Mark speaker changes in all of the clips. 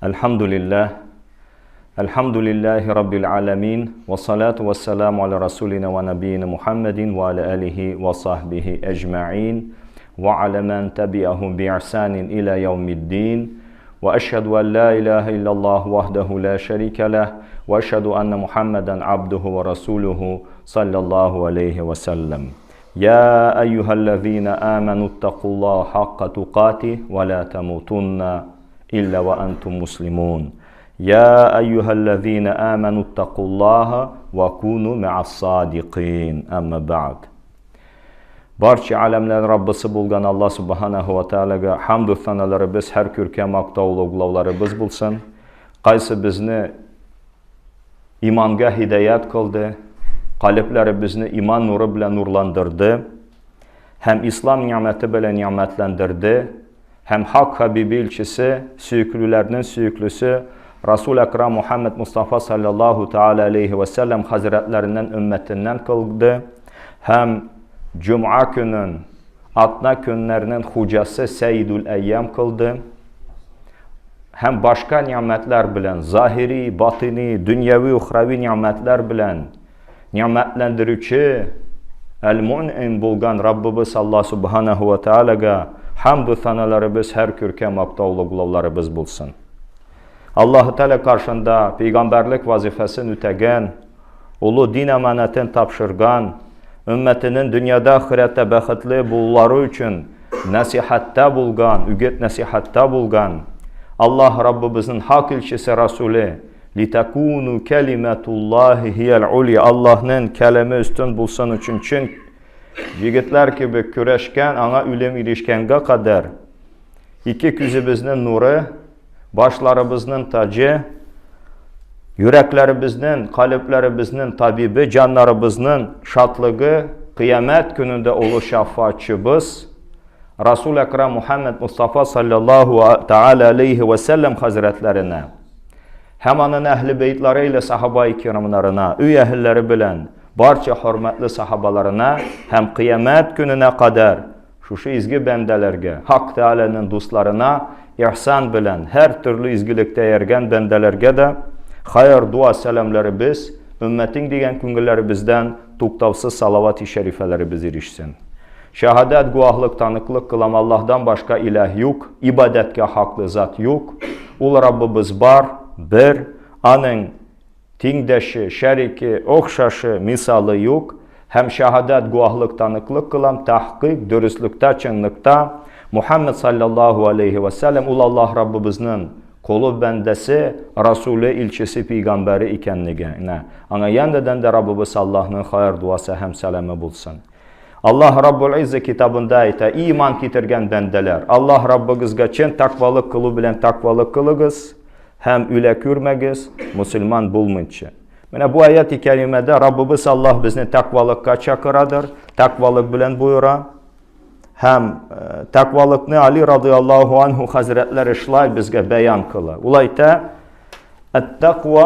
Speaker 1: Әлхәмдүлилләһ. Әлхәмдүлилләһи раббил аламин. Вассалату вассаламу аля расулина ва набиина Мухаммадин ва аля алихи ва сахбихи әҗмәин. Ва аля ман табиахум би ихсанин иля яумиддин. Ва ашһаду ан ла илаһа иллаллах вахдаху ла шарика лах. Ва ашһаду анна Мухаммадан абдуху ва расулуху саллаллаху алейхи ва саллям. يا أيها الذين آمنوا اتقوا الله حق تقاته ولا تموتن إلا وأنتم مسلمون يا أيها الذين آمنوا اتقوا الله وكونوا مع الصادقين أما بعد Barça aləmlərin Rabbisi bulğan Allah Subhanahu va Taala'ga hamd sanalarımız, hər kürkə maqtav uluqlavlarımız bulsun. Qaysı bizni imanга hidayət qıldı, qalblərimizni iman nuru bilan nurlandırdı, həm İslam ni'məti bilan ni'mətləndirdi, həm Haqq Habibi elçisi, süyüklülərinin süyüklüsü Rasul Əkrəm Muhammed Mustafa sallallahu taala aleyhi və səlləm həzrətlərindən ümmətindən qıldı, həm Cümə günün atna günlərinin xucası Səyyidül Əyyam qıldı. Həm başqa ni'mətlər bilən, zahiri, batini, dünyəvi, uxravi ni'mətlər bilən ni'mətləndirici Əl-Mun'im bulğan Rabbimiz Allah Subhanahu va Taala'ga hamd sanalarımız hər kürkə maqtav uluqlavlarımız bulsun. Allahu Teala qarşında peyğəmbərlik vəzifəsini ötəgən, ulu din əmanətini tapşırğan, ümmətinin dünyada, axirətdə bəxtli bulları üçün nəsihətdə bulğan, ügət nəsihətdə bulğan Allah Rabbimizin haqq elçisi Rasulü litakunu kelimatullahi hiyel ulya Allah'ın kəlimi üstün bulsun üçün çün yigitlər kimi küreşkən, ana ölüm ilişkəngə qədər iki küzümüzün nuru, başlarımızın tacı, yüreklerimizin, kalplerimizin tabibi, canlarımızın şadlığı, kıyamet gününde ulu şefaatçimiz, Resul-i Ekrem Muhammed Mustafa sallallahu teala aleyhi ve sellem hazretlerine, hem onun ehli beytleri ile sahabayı kiramlarına, üy ehilleri bilen, barça hürmetli sahabalarına, hem kıyamet gününe kadar, şuşu izgi bendelerge, Hak Teala'nın dostlarına, ihsan bilen, her türlü izgilikte ergen bendelerge de, hayır dua selamları biz, ümmetin diyen küngülleri bizden, tuktavsız salavat-ı şerifeleri biz erişsin. Şəhadat, guahlıq, tanıqlıq qılam Allahdan başqa ilah yox, ibadətə haqlı zat yox. Ul Rabbimiz bar, bir, anın tengdaşı, şəriki, oxşaşı, misalı yox. Həm şəhadat, guahlıq, tanıqlıq qılam, tahqiq, dürüstlükdə, çınlıqda Muhammed sallallahu aleyhi və səlləm ul Allah Rabbimizin qolu bəndəsi, Rasulü, ilçisi, peyğəmbəri ikənligə. Ana yenədən də Rabbimiz Allahın xayır duası həm sələmi bulsun. Allah Rabbul İzzə kitabında ayta, iman getirgen bəndələr, Allah Rabbigizga çin takvalıq qılı bilən takvalıq qılıqız, həm ülə kürməgiz, musulman bulmınca. Mənə bu ayət-i kərimədə Rabbimiz Allah bizni takvalıqqa çaqıradır, takvalıq bilən buyura. Həm takvalıqны Ali radıyallahu anhu hazretləri şlay bizə bəyan qıla. Ul ayta, Ət-taqva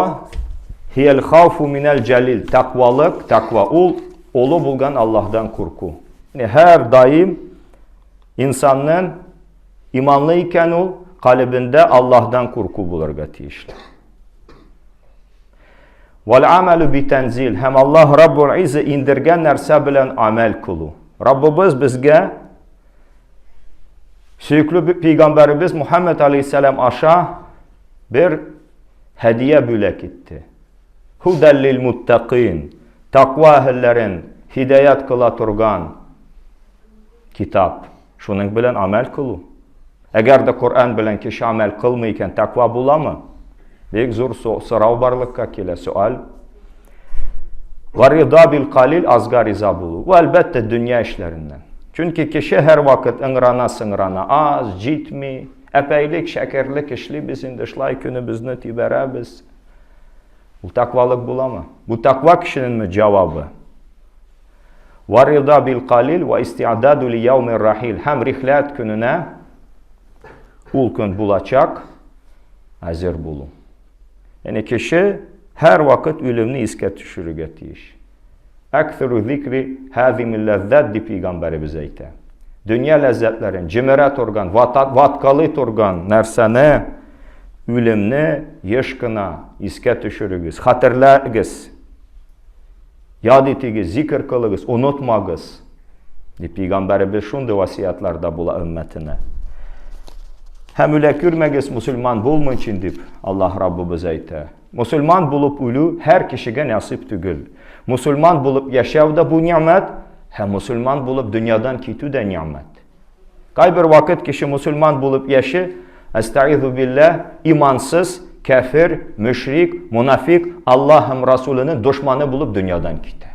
Speaker 1: hiyel xavfu minəl cəlil. Takvalıq, takva ul ulu bulğan Allahdan korku. Yani her daim insanın imanlı iken ol, kalbinde Allah'dan korku bulurga tiyişli. Vel amelu bi tenzil. Hem Allah Rabbul İzze indirgen nərsə bilen amel kulu. Rabbimiz bizge Süyüklü Peygamberimiz Muhammed Aleyhisselam aşağı bir hediye bülek etti. Hudellil muttaqin. Takva ehillerin hidayet kıla turgan kitap. Şunun bilen amel kılu. Eğer de Kur'an bilen kişi amel kılmayken takva bulamı? Büyük zor sorav barlıqqa kele sual. Və rida bil qalil azqa riza bulu. Bu əlbəttə dünya işlərindən. Çünki kişi hər vaxt ınrana sınrana az, citmi, əpəylik, şəkərlik işli biz indi şlay günü bizni tibərəbiz. Bu takvalıq bulama. Bu takva kişinin mi cavabı? Və rida bil qalil və isti'dadu li yevmir rahil. Həm rihlət gününə ul gün bulacaq, hazır bulu. Yəni kişi hər vaxt ölümünü iskə düşürügə tiyiş. Əksəru zikri həzimil ləzzət di Peyğəmbərimiz aytə. Dünya ləzzətlərin, cimərət orqan, vatqalı orqan nərsəni Үлемне еш кына искә төшерегез, хәтерләгез. Яд итегез, зикер кылыгыз, онытмагыз. Дип пәйгамбәребез шундый васыятларда була өммәтенә. Һәм үлә күрмәгез мусульман булмыйчын дип Аллаһ Раббыбыз әйтә. Мусульман булып үлү һәр кешегә насыйп түгел. Мусульман булып яшәү дә бу нигъмәт, һәм мусульман булып дөньядан китү дә нигъмәт. Кайбер вакыт кеше мусульман булып яши, әстәгыйзу билләһ, имансыз, кәфер, мөшрик, мунафик, Аллаһ һәм Расуленең дошманы булып дөньядан китә.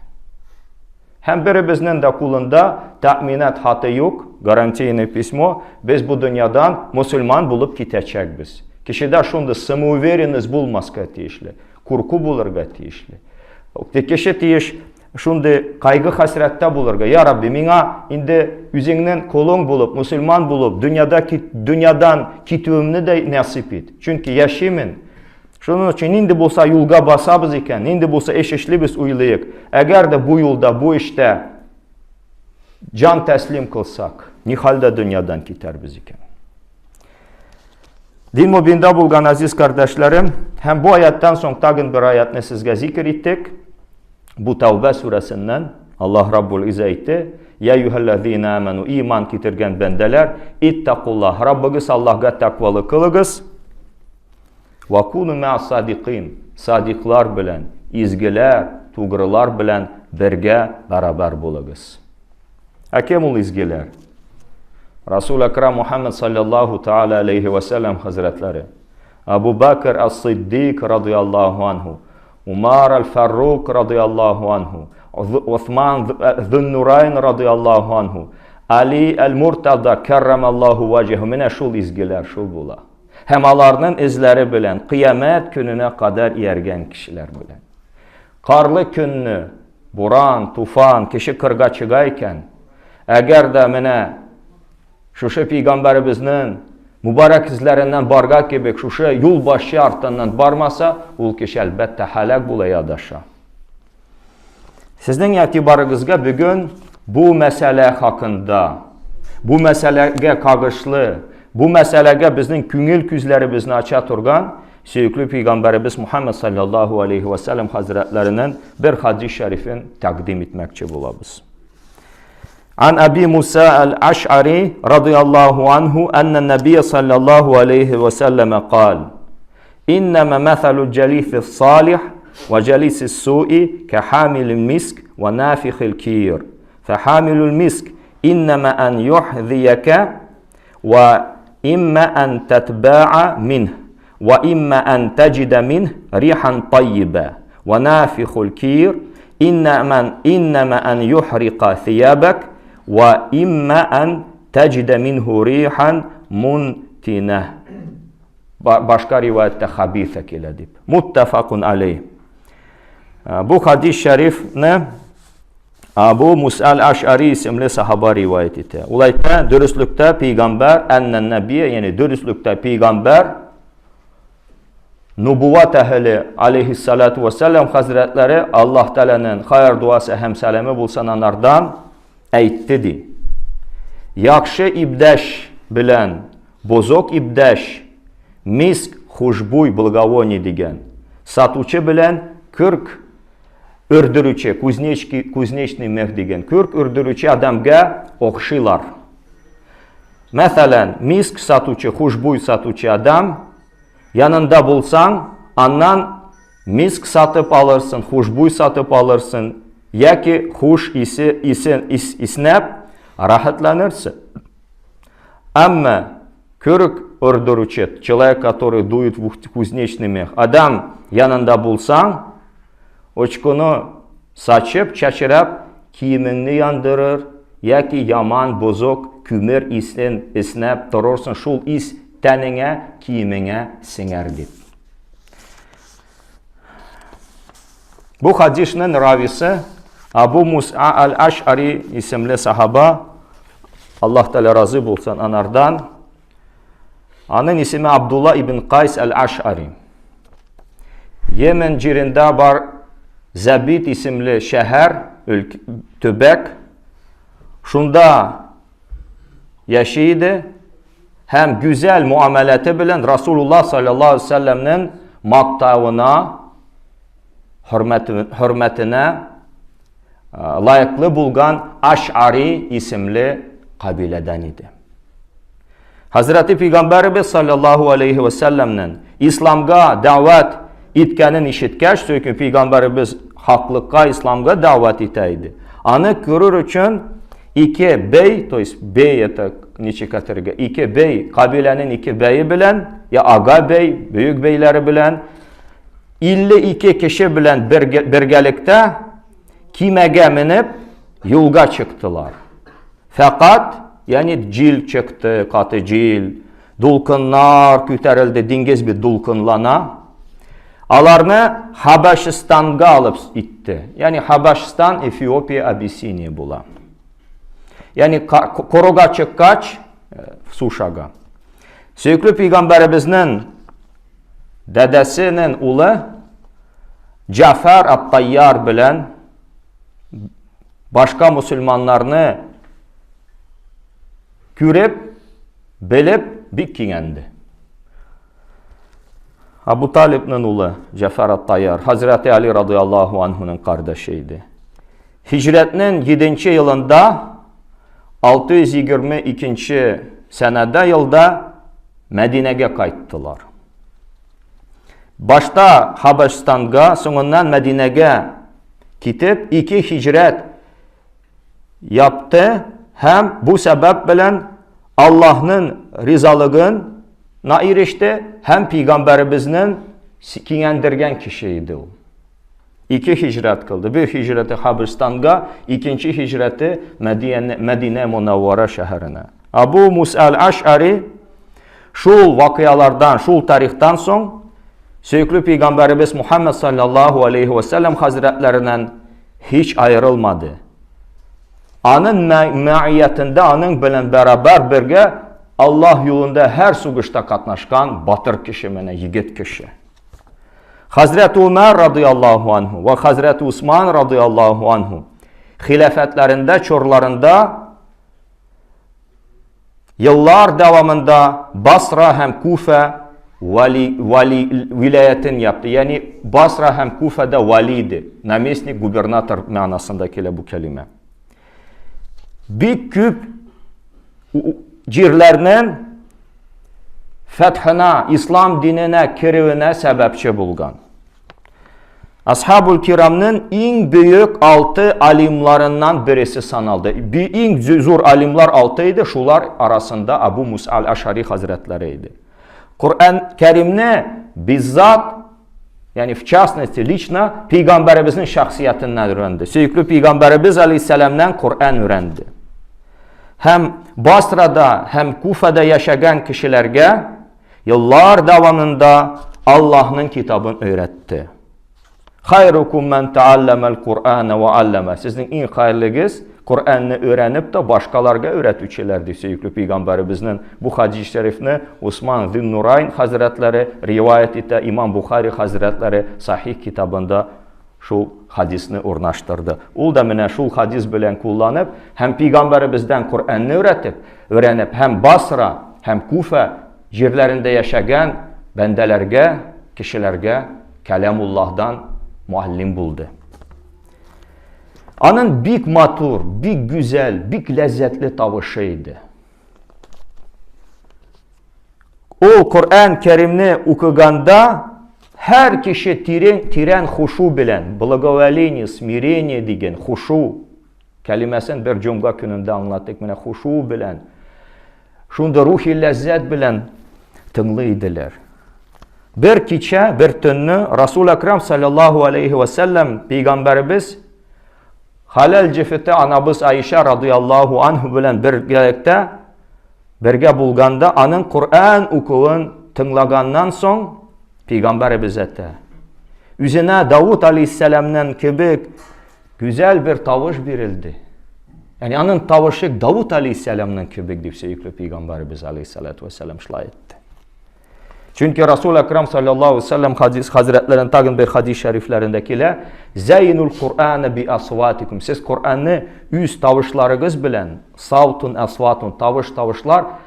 Speaker 1: Һәм беребезнең дә кулында тәэминат хаты юк, гарантийное письмо, без бу дөньядан мусульман булып китәчәкбез. Кешедә шундый самоуверенность булмаска тиешле, курку булырга тиешле. Кеше тиеш шундый кайгы-хәсрәттә булырга. Я Рабби, миңа инде үзеңнең колың булып, мусульман булып, дөньяда дөньядан китүемне дә насыйп ит. Чөнки яшимен. Шуның өчен нинди булса юлга басабыз икән, нинди булса эш эшлибез, уйлыйк. Әгәр дә бу юлда, бу эштә җан тәслим кылсак, ни хәлдә дөньядан китәрбез икән? Дин мубинда булган азиз кардәшләрем, һәм бу аяттан соң тагын бер аятны сезгә зикер иттек. Бу Тәүбә сүрәсеннән Аллаһ Раббул Изә әйтте, Я юһәлләзина аману, иман китергән бәндәләр, иттакуллаһ, Раббыгыз Аллаһга тәкъвалы кылыгыз. Ва куну мә садикин, садиклар белән, изгеләр, тугрылар белән бергә барабар булыгыз. Ә кем ул изгеләр? Расул Акрам Мухаммад саллаллаху таала алейхи ва саллям хәзрәтләре. Абу Бакр ас-Сиддик радияллаху анху, Умар аль-Фарук радияллаху анху, Усман Зуннурайн радияллаху анху, Али аль-Муртада каррамаллаху ваҗһу. Менә шул изгеләр шул була. Һәм аларның эзләре белән кыямәт көненә кадәр ияргән кешеләр белән. Карлы көнне буран, туфан, кеше кырга чыга икән, әгәр дә менә шушы пәйгамбәребезнең мубарак эзләреннән барга кебек шушы юлбашчы артыннан бармаса, ул кеше әлбәттә һәлак була ядаша. Сезнең игътибарыгызга бүген бу мәсьәлә хакында, бу мәсьәләгә кагышлы, бу мәсьәләгә безнең күңел күзләребезне ача торган сөекле пәйгамбәребез Мухаммад саллаллаху алейхи ва саллям хәзрәтләренең бер хадис шәрифен тәкъдим итмәкче булабыз. Ан Аби Муса аль-Аш'ари радияллаху анху анна набия саллаллаху алейхи ва саллям кал: Иннама масалу джалиси салих ва джалиси суи кахамил миск ва нафихил кир. Фахамилул миск иннама ан юхзияка ва имма ан татба'a минх ва имма ан таджида минх рихан тайиба ва нафихул кир иннама ан юхрика thiyabak ва имма ан таджида минху рихан мунтина. Башка риваятта хабиса килә дип. Муттафакун алей. Бу хадис шәрифне Абу Муса аль-Аш'ари исемле сахаба риваят итә. Ул әйтә, дөреслектә пәйгамбәр, әннән нәбия, ягъни дөреслектә пәйгамбәр нубуват әһеле алейхиссалату вассалам хәзрәтләре Аллаһ Тәгаләнең хайр дуасы һәм сәламе булсын анардан әйтте ди. Яхшы ибдәш белән Бозок ибдәш, миск, хушбуй, благовоний дигән. Сатучы белән кырк өрдерүче, кузнечки, кузнечный мех дигән. Кырк өрдерүче адамга охшыйлар. Мәсәлән, миск сатучы, хушбуй сатучы адам янында булсаң, аннан миск сатып алырсың, хушбуй сатып алырсың, яки хуш исе, исен, ис, иснәп рәхәтләнерсең. Әмма көрек өрдерүче, человек, который дует в кузнечный мех, адам янында булсаң, очконы сачып, чәчрәп, киемеңне яндырыр, яки яман, бозык күмер исен иснәп торырсың, шул ис тәнеңә, киемеңә сеңәр дип. Бу хадисның рависы Абу Муса аль-Аш'ари исемле сахаба, Аллаһ Тәгалә разый булсын анардан. Аның исеме Абдулла ибн Кайс аль-Аш'ари. Йемен җирендә бар Зәбит исемле шәһәр, төбәк. Шунда яши иде. һәм гүзәл муамәләте белән Расулуллаһ саллаллаһу алейһи вәсәлләмнең мактавына, хөрмәтенә лаеклы булган Аш'ари исемле кабиләдән иде. Хәзрәти Пәйгамбәребез саллаллаһу алейһи вәсәлләмнең исламга дәват иткәнен ишеткәч, чөнки Пәйгамбәребез хаклыкка, исламга дәват итә иде. Аны күрер өчен ике бей, то есть бей это ничек әйтергә, ике бей, кабиләнең ике бәе белән, я ага бей, бөек бейләре белән 52 кеше белән бергәлектә кимәгә менеп юлга чыктылар. Фәкать, ягъни җил чыкты, каты җил, дулкыннар күтәрелде, диңгез бит дулкынлана. Аларны Хабашистанга алып итте. Ягъни Хабашистан Эфиопия, Абиссиния була. Ягъни корыга чыккач, э, сушага. Сөекле пәйгамбәребезнең дәдәсенең улы Җафар ат-Тайяр белән башка мусульманнарны күреп, белеп бик киңәнде. Абу Талибның улы Җәфәр ат-Тайяр Хәзрәте Али радияллаһу анһуның кардәше иде. Һиҗрәтнең 7 елында 622 сәнәдә елда Мәдинәгә кайттылар. Башта Хабашстанга, соңыннан Мәдинәгә китеп, ике һиҗрәт япты һәм бу сәбәп белән Аллаһның ризалыгын на иреште һәм пәйгамбәребезнең киңәндергән кеше иде ул. Ике һиҗрәт кылды. Бер һиҗрәте Хабистанга, икенче һиҗрәте Мәдинә, Мәдинә Мунаввара шәһәренә. Абу Муса аль-Аш'ари шул вакыялардан, шул тарихтан соң сөекле пәйгамбәребез Мухаммад саллаллаху алейхи ва саллям хәзрәтләреннән һич аерылмады. Аның мәиятендә, аның белән бәрабәр бергә Аллаһ юлында һәр сугышта катнашкан батыр кеше менә егет кеше. Хәзрәт Умар радияллаһу анһу ва Хәзрәт Усман радияллаһу анһу хилафәтләрендә, чорларында еллар дәвамында Басра һәм Куфа вали, вали вилаятен япты. Ягъни Басра һәм Куфада вали иде. Наместник, губернатор мәгънәсендә килә бу кәлимә. Бик күп җирләрнең фәтхына, ислам диненә керүенә сәбәпче булган. Асхабул кирамның иң бөек алты алимларыннан бересе саналды. Иң зур алимлар алты иде, шулар арасында Абу Муса аль-Ашари хәзрәтләре иде. Коръән Кәримне биззат, ягъни в частности, лично пәйгамбәребезнең шәхсиятеннән өйрәнде. Сөекле пәйгамбәребез алейһиссәламнән Коръән өйрәнде. Һәм Басрада һәм Куфада яшәгән кешеләргә еллар дәвамында Аллаһның китабын өйрәтте. Хайрукум ман таалламал Кур'ана ва аллама. Сезнең иң хәерлегез Коръәнне өйрәнеп тә башкаларга өйрәтүчеләр ди сөекле пәйгамбәребезнең бу хадис шәрифне Усман Зиннурайн хәзрәтләре риваять итә, Имам Бухари хәзрәтләре Сахих китабында шул хадисне урнаштырды. Ул да менә шул хадис белән кулланып һәм пәйгамбәребездән Коръәнне өйрәтеп, өйрәнеп һәм Басра һәм Куфа җирләрендә яшәгән бәндәләргә, кешеләргә Кәләмуллаһдан муаллим булды. Аның бик матур, бик гүзәл, бик ләззәтле тавышы иде. Ул Коръән Кәримне укыганда һәр кеше тирән, тирән хушу белән, благоволение, смирение дигән хушу кәлимәсен бер җомга көнендә аңлаттык, менә хушу белән, шунда рухи ләззәт белән тыңлый иделәр. Бер кичә, бер төнне Расул Әкрам саллаллаху алейхи ва саллям пәйгамбәребез халәл җефете анабыз Аиша радияллаху анху белән бергәлектә бергә булганда аның Коръән укуын тыңлаганнан соң пәйгамбәребез әйтә. Үзенә Давуд алейхиссәламнән кебек гүзәл бер тавыш бирелде. Ягъни аның тавышы Давуд алейхиссәламның кебек дип сөекле пәйгамбәребез алейхиссалату вассалам шулай әйтте. Чөнки Расул Әкрам саллаллаху алейхи вассалам хадис хәзрәтләренең тагын бер хадис шәрифләрендә килә, Зәйнул Кур'ана би асватикум. Сез Коръәнне үз тавышларыгыз белән, саутун асватун, тавыш тавышлар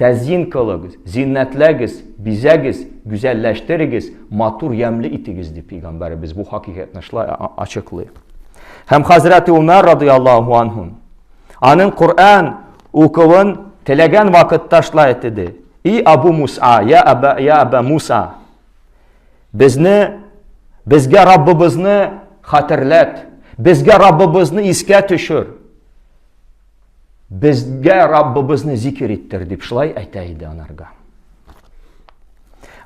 Speaker 1: Тәзйин кылыгыз, зиннәтләгез, бизәгез, гүзәлләштерегез, матур, ямьле итегез, дип пәйгамбәребез бу хакыйкатьне шулай ачыклый. Һәм хәзрәти Умар радыяллаһу анһу аның Коръән укуын теләгән вакытта шулай әйтте. И Абу Муса, я Аба, я Аба Муса, безне безгә Раббыбызны хәтерләт, безгә Раббыбызны искә төшер. Безгә Раббыбызны зикер иттер, дип шулай әйтә иде анарга.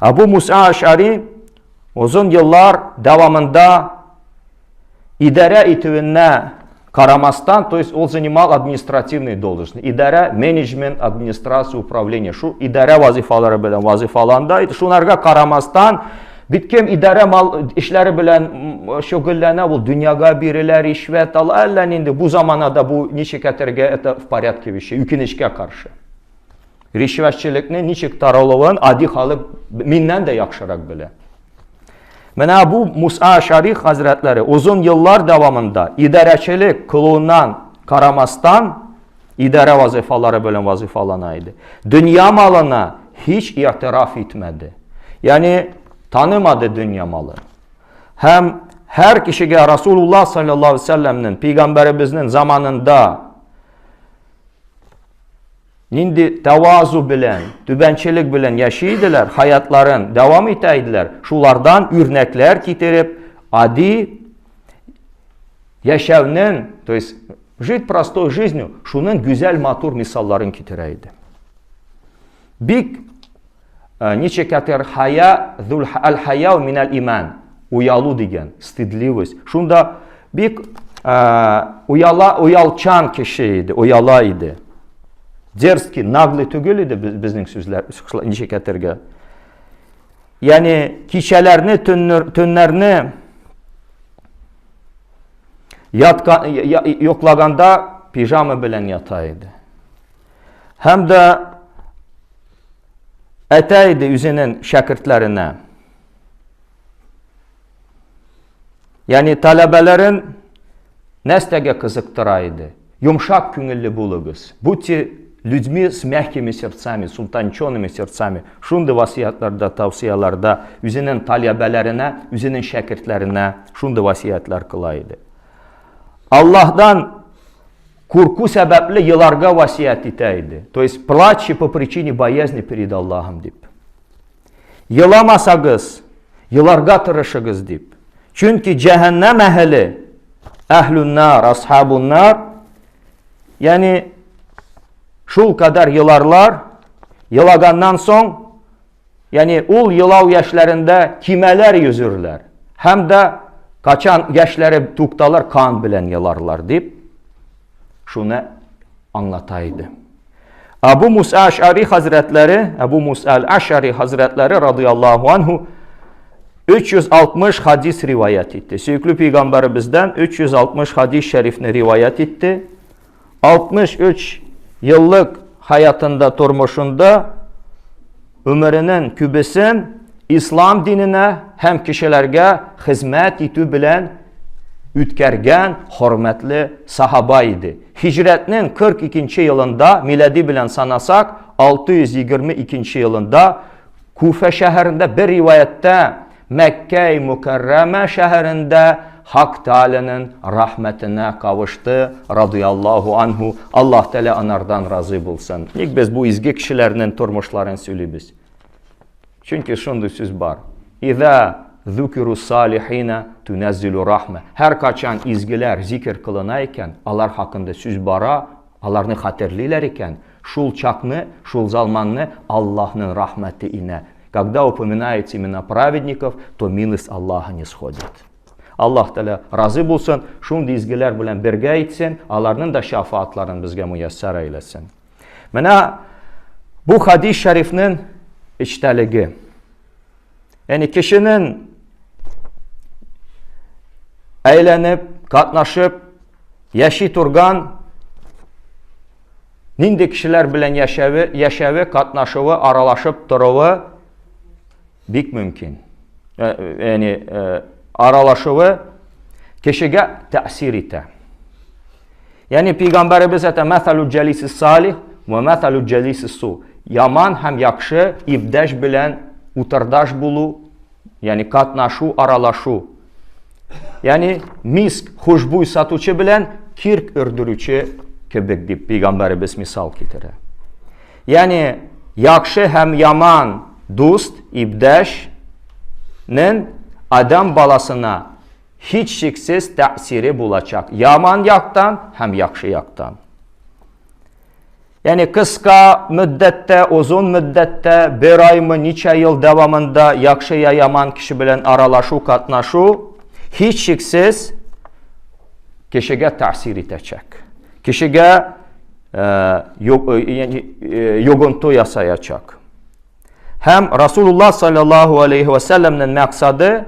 Speaker 1: Абу Муса Ашари озын еллар дәвамында идарә итүенә карамастан, то есть ул занимал административные должности, идарә, менеджмент, администрация, управление, шу идарә вазифалары белән вазифаланды, шунарга карамастан, Бит кем идарә мал эшләре белән шөгыльләнә, ул дөньяга бирелә, ришвәт ала, әллә нинди. Бу заманада бу ничек әтергә, это в порядке вещей, үкенечкә каршы. Ришвәтчелекне ничек таралуын ади халык миннән дә яхшырак белә. Менә бу Муса Шарих хәзрәтләре озын еллар дәвамында идарәчелек кылуыннан карамастан, идарә вазифалары белән вазифалана иде. Дөнья малына һич игътираф итмәде. Ягъни танымады дөнья малы. Һәм һәр кешегә Расулуллаһ саллаллаһу алейһи вәсәлләмнең пәйгамбәребезнең заманында нинди тавазу белән, түбәнчелек белән яши иделәр, хаятларын дәвам итә иделәр. Шулардан үрнәкләр китереп, ади яшәүнең, то есть Жить простой жизнью, шуның гүзәл матур мисалларын китерә иде. Бик э, ничек әйтер хая зул аль хая минәл иман, уялу дигән, стыдливость. Шунда бик э, уяла уялчан кеше иде, уяла иде. Дерзкий, наглый түгел иде безнең сүзләр, ничек әйтергә. Ягъни кичәләрне, төннәрне Ятка, йоклаганда пижама белән ята иде. Һәм дә әйтә иде үзенең шәкертләренә. Ягъни таләбәләрен нәрсәгә кызыктыра иде? Йомшак күңелле булыгыз. Будьте людьми с мягкими сердцами, с утонченными сердцами. Шундый васыятьләрдә, тавсияләрдә үзенең таләбәләренә, үзенең шәкертләренә шундый васыятьләр кыла иде. Аллаһдан курку сәбәпле еларга васыять итә иде. То есть плачьте по причине боязни перед Аллахом дип. Еламасагыз, еларга тырышыгыз дип. Чөнки җәһәннәм әһеле, әһлүннар, асхабуннар, ягъни шул кадәр еларлар, елаганнан соң, ягъни ул елау яшьләрендә кимәләр йөзерләр һәм дә качан яшьләре тукталар, кан белән еларлар дип шуны аңлата иде. Абу Муса Ашари хәзрәтләре, Абу Муса Аль-Ашари хәзрәтләре радияллаһу анһу 360 хадис риваять итте. Сөекле пәйгамбәребездән 360 хадис шәрифне риваять итте. 63 еллык хаятында, тормышында өмеренең күбесен ислам диненә һәм кешеләргә хезмәт итү белән үткәргән хөрмәтле сахаба иде. Һиҗрәтнең 42 елында, милади белән санасак, 622 елында Куфә шәһәрендә бер риваятьтә Мәккә Мукәррәмә шәһәрендә Хак Тәгаләнең рәхмәтенә кавышты, радияллаһу анһу, Аллаһ Тәгалә анардан разый булсын. Ник без бу изге кешеләрнең тормышларын сөйлибез? Чөнки шундый сүз бар. Иза зукиру салихина туназзилу рахма. Һәр качан изгеләр зикер кылына икән, алар хакында сүз бара, аларны хәтерлиләр икән, шул чакны, шул залманны Аллаһның рәхмәте инә. Когда упоминается имена праведников, то милость Аллаха не сходит. Аллаһ Тәгалә разый булсын, шундый изгеләр белән бергә итсен, аларның да шафаатларын безгә муяссар әйләсен. Менә бу хадис шәрифнең эчтәлеге. Ягъни кешенең әйләнеп, катнашып яши торган нинди кешеләр белән яшәве, яшәве, катнашуы, аралашып торуы бик мөмкин. Э, ягъни э, аралашуы кешегә тәэсир итә. Ягъни пәйгамбәребез әйтә, "Мәсәлу җалиси салих ва мәсәлу җалиси су". Яман һәм яхшы ибдәш белән утырдаш булу, ягъни катнашу, аралашу. Ягъни миск хушбуй сатучы белән кирк өрдерүче кебек дип пәйгамбәребез мисал китерә. Ягъни яхшы һәм яман дуст, ибдәш нен адам баласына һичшиксез тәэсире булачак. Яман яктан һәм яхшы яктан. Ягъни кыска мөддәттә, озын мөддәттә, бер аймы, ничә ел дәвамында яхшы я яман кеше белән аралашу, катнашу һичшиксез кешегә тәэсир итәчәк. Кешегә йогынты ясаячак. Һәм Расулуллаһ саллаллаһу алейхи ва сәлләмнең максаты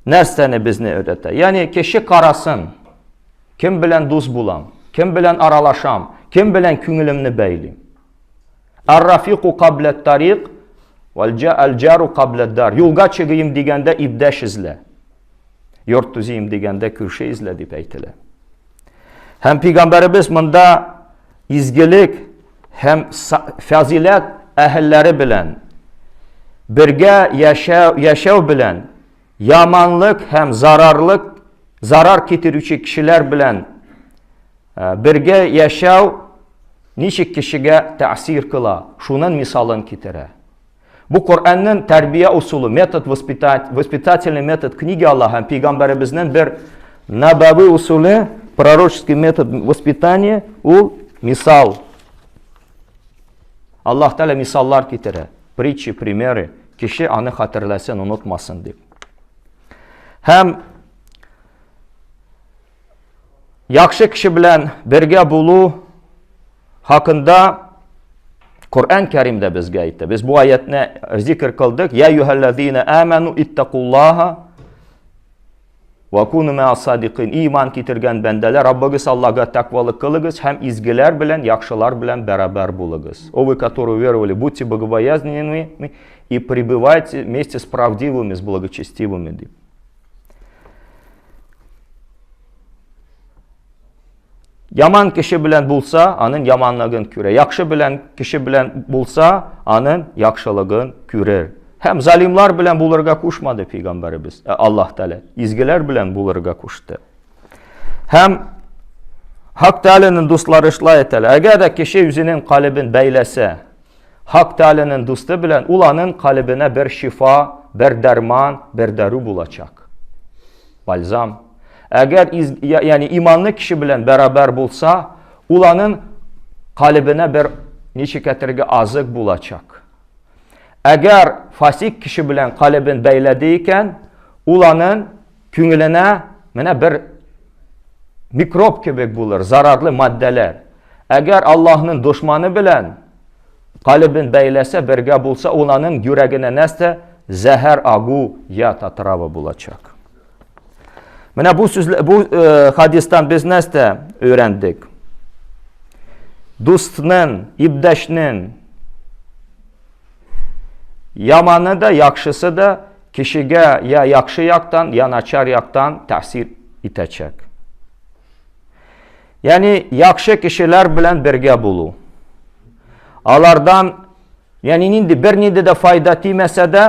Speaker 1: нәрсәне безне өйрәтә? Ягъни кеше карасын, кем белән дус булам, кем белән аралашам, кем белән күңелемне бәйлим. Ар-рафику кабла тарик вал-джару кабла дар. Юлга чыгыйм дигәндә ибдәш эзлә. Йорт төзием дигәндә күрше эзлә дип әйтелә. Һәм пәйгамбәребез монда изгелек һәм фазиләт әһелләре белән бергә яшәү, яшәү белән яманлык һәм зарарлык зарар китерүче кешеләр белән э, бергә яшәү ничек кешегә тәэсир кыла, шуның мисалын китерә. Бу Коръәннең тәрбия усулы, метод воспитать, воспитательный метод книги Аллаһ һәм пәйгамбәребезнең бер набави усулы, пророческий метод воспитания, ул мисал. Аллаһ Тәгалә мисаллар китерә, притчи, примеры, кеше аны хәтерләсен, онытмасын дип. Һәм яхшы кеше белән бергә булу хакында Коръән Кәримдә безгә әйтте. Без бу аятны зикр кылдык. Я юһәлләзина аману иттакуллаһа ва куну ма'ас садикин. Иман китергән бәндәләр, Раббыгыз Аллаһга тәкъвалык кылыгыз һәм изгеләр белән, яхшылар белән бәрабәр булыгыз. О вы, которые уверовали, будьте богобоязненными и пребывайте вместе с правдивыми, с благочестивыми, дип. Яман кеше белән булса, аның яманлыгын күрә. Яхшы белән кеше белән булса, аның яхшылыгын күрер. Һәм залимлар белән булырга кушмады пәйгамбәребез, ә Аллаһ Тәгалә изгеләр белән булырга кушты. Һәм Хак Тәгаләнең дуслары шулай әйтәләр. Әгәр дә кеше үзенең калебен бәйләсә, Хак Тәгаләнең дусты белән ул аның калебенә бер шифа, бер дәрман, бер дару булачак. Бальзам. Әгәр из, ягъни иманлы кеше белән бәрабәр булса, ул аның калебенә бер ничек әйтергә азык булачак. Әгәр фасик кеше белән калебен бәйләде икән, ул аның күңеленә менә бер микроб кебек булыр, зарарлы матдәләр. Әгәр Аллаһның дошманы белән калебен бәйләсә, бергә булса, ул аның йөрәгенә нәрсә? Зәһәр агу я татрава булачак. Менә бу сүз бу э, хадистан без нәрсә өйрәндек? Дустның, ибдәшнең яманы да, яхшысы да кешегә я яхшы яктан, я начар яктан тәэсир итәчәк. Ягъни яхшы кешеләр белән бергә булу. Алардан ягъни нинди бернинди дә файда тимәсә дә,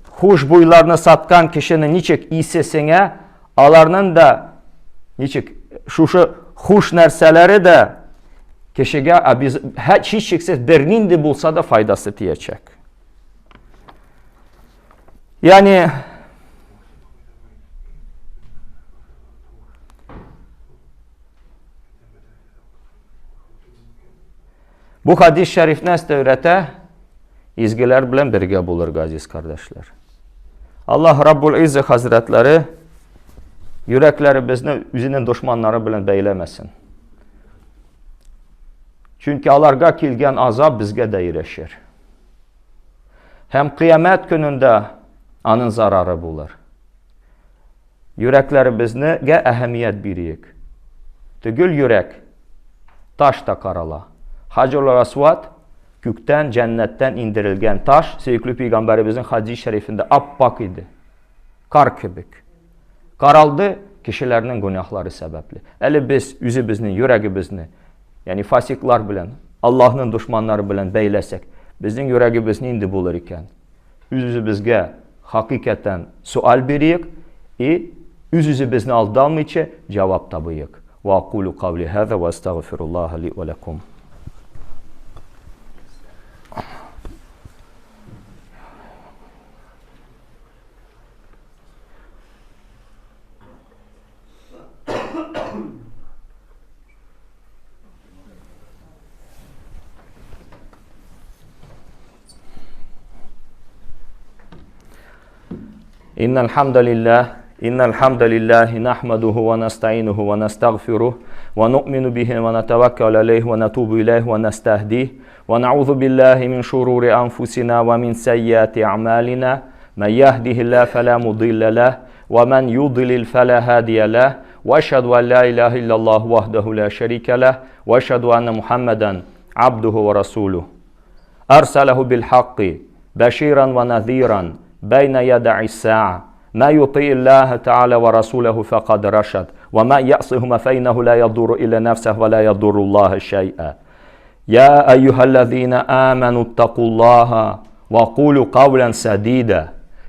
Speaker 1: хушбуйларны саткан кешене ничек исе сеңә, аларның да ничек шушы хуш нәрсәләре дә кешегә һичшиксез бернинди булса да файдасы тиячәк. Ягъни Бу хадис шәриф нәрсә өйрәтә? Изгеләр белән бергә булырга, газиз кардәшләр. Аллаһ Раббул Изза хәзрәтләре йөрәкләребезне үзенең дошманнары белән бәйләмәсен. Чөнки аларга килгән азап безгә дә ирешер. Һәм кыямәт көнендә аның зарары булыр. Йөрәкләребезне гә әһәмият бирик. Төгел йөрәк таш та карала. Хаҗрул Асвад күктән, җәннәттән индерелгән таш, сөекле пәйгамбәребезнең хадис шәрифендә ап-ак иде. Кар кебек. Каралды, Кешеләрнең гөнаһлары сәбәпле. Әле без үзебезнең йөрәгебезне, ягъни фасиклар белән, Аллаһның дошманнары белән бәйләсәк, безнең йөрәгебез нинди булыр икән? Үз-үзебезгә хакыйкатән суал бирик и үз-үзебезне алдамыйча җавап табыйк. Ва акулу кавли хаза ва астагфируллаһа ли ва лакум. إن الحمد لله إن الحمد لله نحمده ونستعينه ونستغفره ونؤمن به ونتوكل عليه ونتوب إليه ونستهديه ونعوذ بالله من شرور أنفسنا ومن سيئات أعمالنا من يهده الله فلا مضل له ومن يضلل فلا هادي له وأشهد أن لا إله إلا الله وحده لا شريك له وأشهد أن محمدا عبده ورسوله أرسله بالحق بشيرا ونذيرا بين يدي الساعة ما يطيع الله تعالى ورسوله فقد رشد وما يعصهما فإنه لا يضر إلا نفسه ولا يضر الله شيئا يا أيها الذين آمنوا اتقوا الله وقولوا قولا سديدا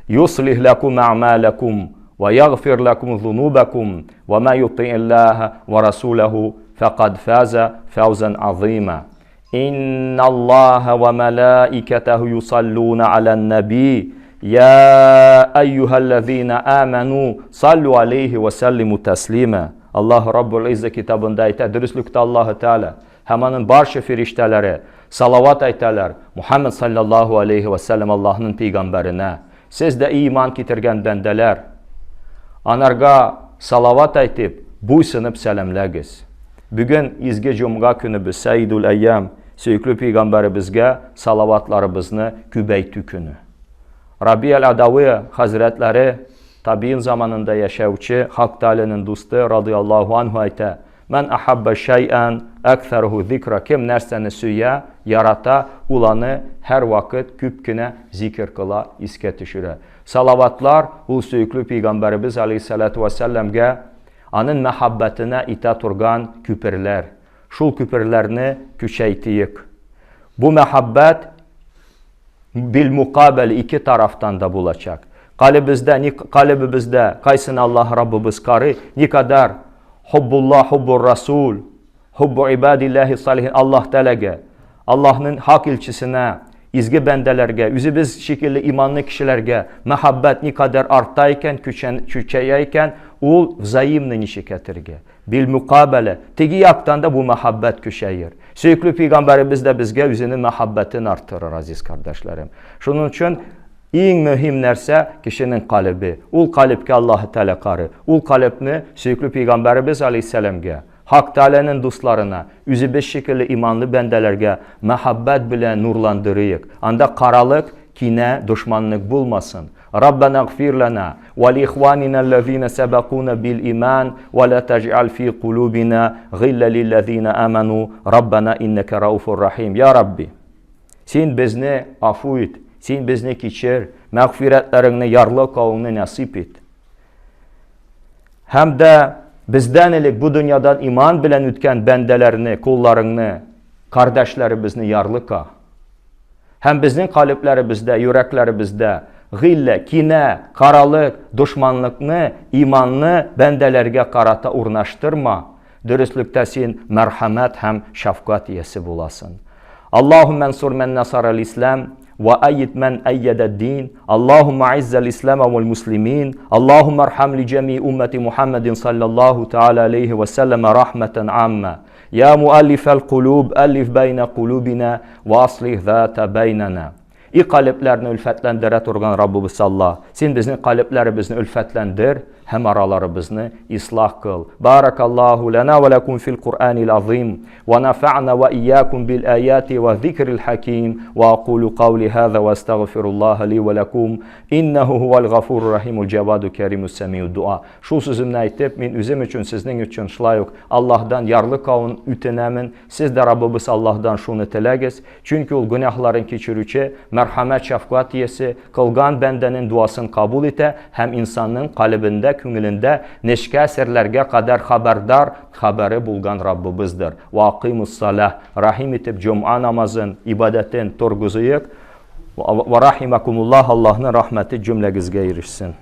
Speaker 1: يصلح لكم أعمالكم ويغفر لكم ذنوبكم وما يطيع الله ورسوله فقد فاز فوزا عظيما إن الله وملائكته يصلون على النبي يا أيها الذين آمنوا صلوا عليه وسلموا تسليما الله رب العزة kitabında ayta dürüstlükte Allahu Teala һәм аның барча фириштәләре салават әйтәләр Мухаммад саллаллаху алейхи ва саллям Аллаһның пәйгамбәренә. Сез дә иман китергән бәндәләр, анарга салават әйтеп, буйсынып сәламләгез. Бүген изге җомга көнебез, Сәйдул әйям, сөекле пәйгамбәребезгә салаватларыбызны күбәйтү көне. Раби әл-Адавия хәзрәтләре табиин заманында яшәүче Хак Тәгаләнең дусты радиаллаһу анһу әйтә, Мән ахабба шәйән әксәрүһү зикра, кем нәрсәне сөя, ярата, ул аны һәрвакыт күп кенә зикер кыла, искә төшерә. Салаватлар, ул сөекле пәйгамбәребез алейһиссәләтү вәссәламгә, аның мәхәббәтенә итә торган күперләр. Шул күперләрне көчәйтиек. Бу мәхәббәт билмукабәл ике тарафтан да булачак. Калебездә, ни калебебездә кайсын Аллаһ Раббыбыз карый, никадәр Хуббулла, хуббур Расул, хуббу ибадилләһи салихин Аллаһ Тәгаләгә, Аллаһның хак илчесенә, изге бәндәләргә, үзебез шикелле иманлы кешеләргә мәхәббәт никадәр арта икән, көчәя икән, ул взаимно ничек әтергә. Бил мукабәлә, теге яктан да бу мәхәббәт көчәер. Сөекле пәйгамбәребез дә безгә үзенең мәхәббәтен арттырыр, азиз кардәшләрем. Шуның өчен Иң мөһим нәрсә, кешенең калебе. Ул калебкә Аллаһы Тәгалә карый. Ул калебне сөекле пәйгамбәребез алейһиссәламгә, Хак Тәгаләнең дусларына, үзебез шикелле иманлы бәндәләргә мәхәббәт белән нурландырыйк. Анда каралык, кинә, дошманлык булмасын. Раббана гфир лана ва ли ихванина аллазина сабакуна бил иман ва ла таҗ'ал фи кулубина гилла лиллазина аману раббана иннака рауфур рахим. Я Рабби, Син безне афу ит, син безне кичер, мәгъфирәтләреңне, ярлыкавыңны насыйп ит. Һәм дә бездән элек бу дөньядан иман белән үткән бәндәләрне, кулларыңны, кардәшләребезне ярлыка. Һәм безнең калебләребездә, йөрәкләребездә гыйллә, кинә, каралык, дошманлыкны, иманны бәндәләргә карата урнаштырма. Дөреслектә син мәрхәмәт һәм шәфкать иясе буласың. Аллаһуммә ансур мән насара ислам ва әйид мән әййәдә дин. Аллаһумма иззәл ислам вәл муслимин. Аллаһумма архам ли җәми уммәти Мухаммадин саллаллаһу тааля алейхи ва сәлләмә рахмәтән амма. Я муаллифәл кулуб, әллиф бәйнә кулубина ва аслих зата бәйнәнә. И калебләрне өлфәтләндерә торган Раббыбыз Алла, син безнең калебләребезне өлфәтләндер һәм араларыбызны ислах кыл. Баракаллаху лана ва лакум фил Куръанил азим ва нафа'на ва ияякум бил аяти ва зикрил хаким ва акулу каули хаза ва астагфируллаха ли ва лакум иннаху хувал гафурур рахимул джаваду каримус самиуд дуа. Шул сүземне әйтеп, мин үзем өчен, сезнең өчен шулай ук Аллаһдан ярлыкавын үтенәмен. Сез дә Раббыбыз Аллаһдан шуны теләгез. Чөнки ул гөнаһларын кичерүче, мәрхәмәт-шәфкать иясе, кылган бәндәнең дуасын кабул итә һәм инсанның калебендә күңелендә нечкә серләргә кадәр хәбәрдар, хәбәре булган Раббыбыздыр. Ва акыймус-салах, рәхим итеп җомга намазын, ибадәтен торгызыйк. Ва рахимакумуллаһ, Аллаһның рәхмәте җөмләгезгә ирешсен.